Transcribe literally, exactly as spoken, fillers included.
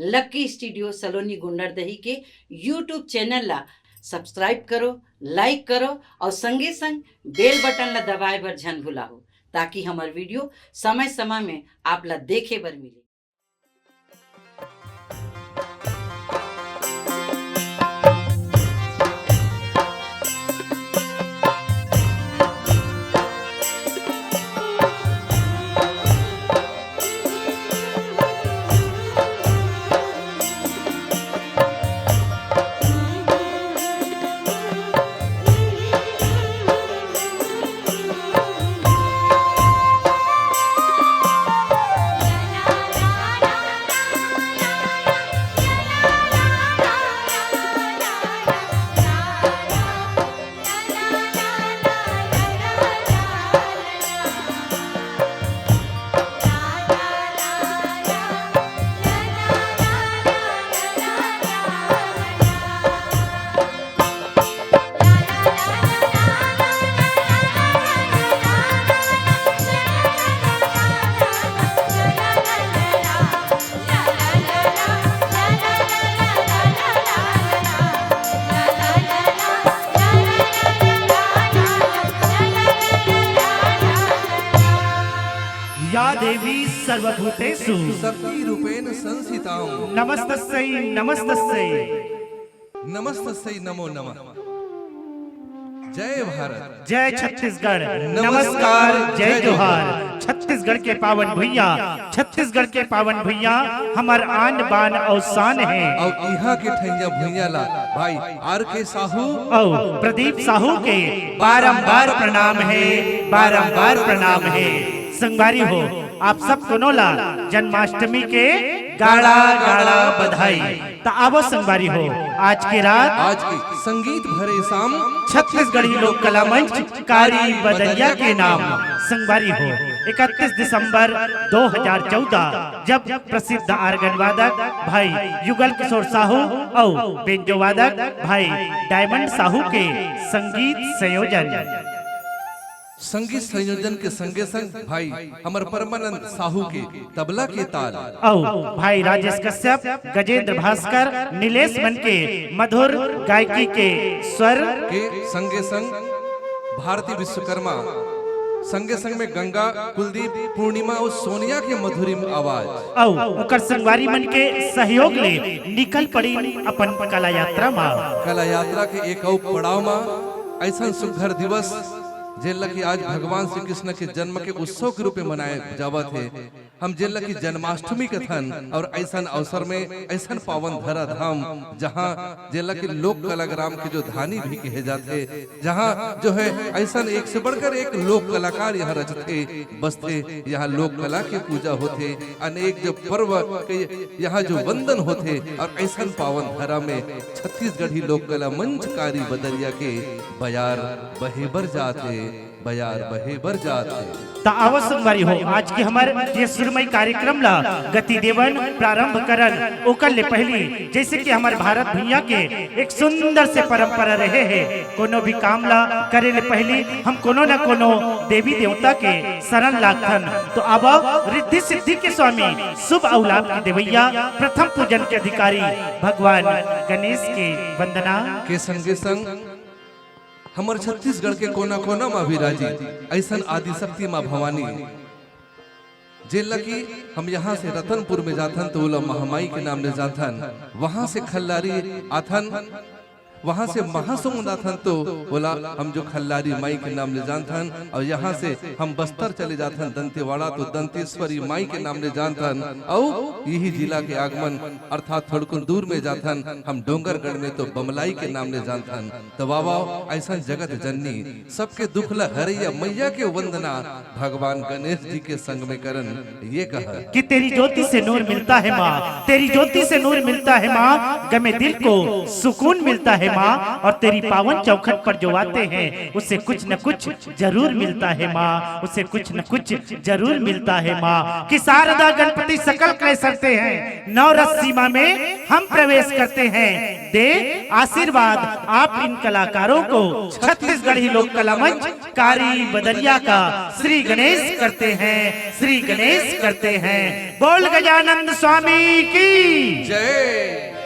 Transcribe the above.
Lucky studio सलोनी गुंडरदेही के YouTube channel ला subscribe करो, लाइक करो और संगे संग बेल बटन ला दबाए बर झन भुलाहू, ताकि हमर वीडियो समय समय में आप ला देखे बर मिले। या देवी सर्वभूतेषु शक्ति रूपेण संस्थितां। नमस्तस्यै, नमस्तस्यै। नमस्तस्यै नमो नमः। जय भारत। जय छत्तीसगढ़। नमस्कार, नमस्कार, जय जय जोहार। जोहार। छत्तीसगढ़ के पावन भुइयां, छत्तीसगढ़ के पावन भुइयां हमर आन बान अउ शान हे। अउ इहां के ठइया भुइयां ला भाई आर के साहू अउ प्रदीप साहू के बारंबार प्रणाम हे, बारंबार प्रणाम हे। संगवारी हो, आप सब कोनो ला जन्माष्टमी के गाड़ा गाड़ा बधाई। त आवो संगवारी हो, आज के रात आज के संगीत भरे शाम छत्तीसगढ़ी लोक कला मंच कारी बदरिया के नाम। संगवारी हो, इकतीस दिसंबर दो हज़ार चौदह, जब प्रसिद्ध आर्गन वादक भाई युगल किशोर साहू अउ बेंजो वादक भाई डायमंड साहू के संगीत संयोजन संगीत संयोजन के संगे संग भाई हमर परमानंद साहू के तबला के ताल अउ भाई राजेश कश्यप, गजेंद्र भास्कर, नीलेश मन के मधुर गायकी के स्वर के संगे संग भारती विश्वकर्मा, संगे संग में गंगा, कुलदीप, पूर्णिमा अउ सोनिया के मधुरिम आवाज अउ ओकर संगवारी मन के सहयोग ले निकल पड़ी अपन कला यात्रा मा। कला यात्रा के एक अउ पड़ाव मा ऐसन सुघर दिवस जेला कि आज भगवान श्री कृष्ण के जन्म के उत्सव के रूप में मनाए जावत हे। हम जेला कि जन्माष्टमी कथन अउ ऐसन अवसर में ऐसन पावन धरा धाम, जहाँ जेला कि लोक कलाग्राम के जो धानी भी कहे जाथे, जहाँ जो है ऐसन एक से बढ़कर एक लोक कलाकार यहाँ रचथे, बसथे, यहाँ लोक कला के पूजा होथे, अनेक जो पर्व के यहाँ जो वंदन होथे अउ ऐसन पावन धरा में छत्तीसगढ़ी लोक कला मंच कारी बदरिया के बयार बहे बर जात हे, बयार बहे बर जात हे। त आवत संगवारी हो, आज के हमर ये सुरमई कार्यक्रम ला गति देवन, प्रारंभ करन। ओकर ले पहली, जैसे कि हमर भारत भुइयां के एक सुंदर से परंपरा रहे हे, कोनो भी काम ला करे ले पहली हम कोनो न कोनो देवी देवता के शरण लागथन। तो आवा, रिद्धि सिद्धि के स्वामी, शुभ अउ लाभ के देवैया, प्रथम पूजन के अधिकारी भगवान गणेश के वंदना के संगे संग हमर छत्तीसगढ़ के कोना कोना मा विराजी ऐसन आदिशक्ति माँ भवानी, जेला कि हम यहाँ से रतनपुर में जाथन तो ओला महामाई के नाम ले जानथन, वहाँ से खल्लारी आथन, वहाँ से महासमुंद आथन तो ओला हम जो खल्लारी माई के नाम ले जानथन, अउ यहाँ से हम बस्तर चले जाथन दंतेवाड़ा तो दंतेश्वरी माई के नाम ले जानथन, अउ यही जिला के आगमन अर्थात थोड़कुन दूर में जाथन हम डोंगरगढ़ में तो बमलाई के नाम ले जानथन। तब आवा ऐसन जगत जननी, सबके दुख ल हरैया मैया के वंदना भगवान गणेश जी के संग में करन ये कहा कि तेरी ज्योति से नूर मिलता है माँ, तेरी ज्योति से नूर मिलता है माँ, गमे दिल को सुकून मिलता है माँ, और तेरी पावन चौखट पर जो आते हैं, उसे कुछ न कुछ जरूर मिलता है माँ, उसे कुछ न कुछ जरूर मिलता है माँ। कि शारदा गणपति सकल कलेश हरते हैं, नवरस सीमा में हम प्रवेश करते हैं। दे आशीर्वाद आप इन कलाकारों को। छत्तीसगढ़ी लोक कला मंच कारी बदरिया का श्री गणेश करते हैं, श्री गणेश करते हैं। बोल गजानंद स्वामी की। जय।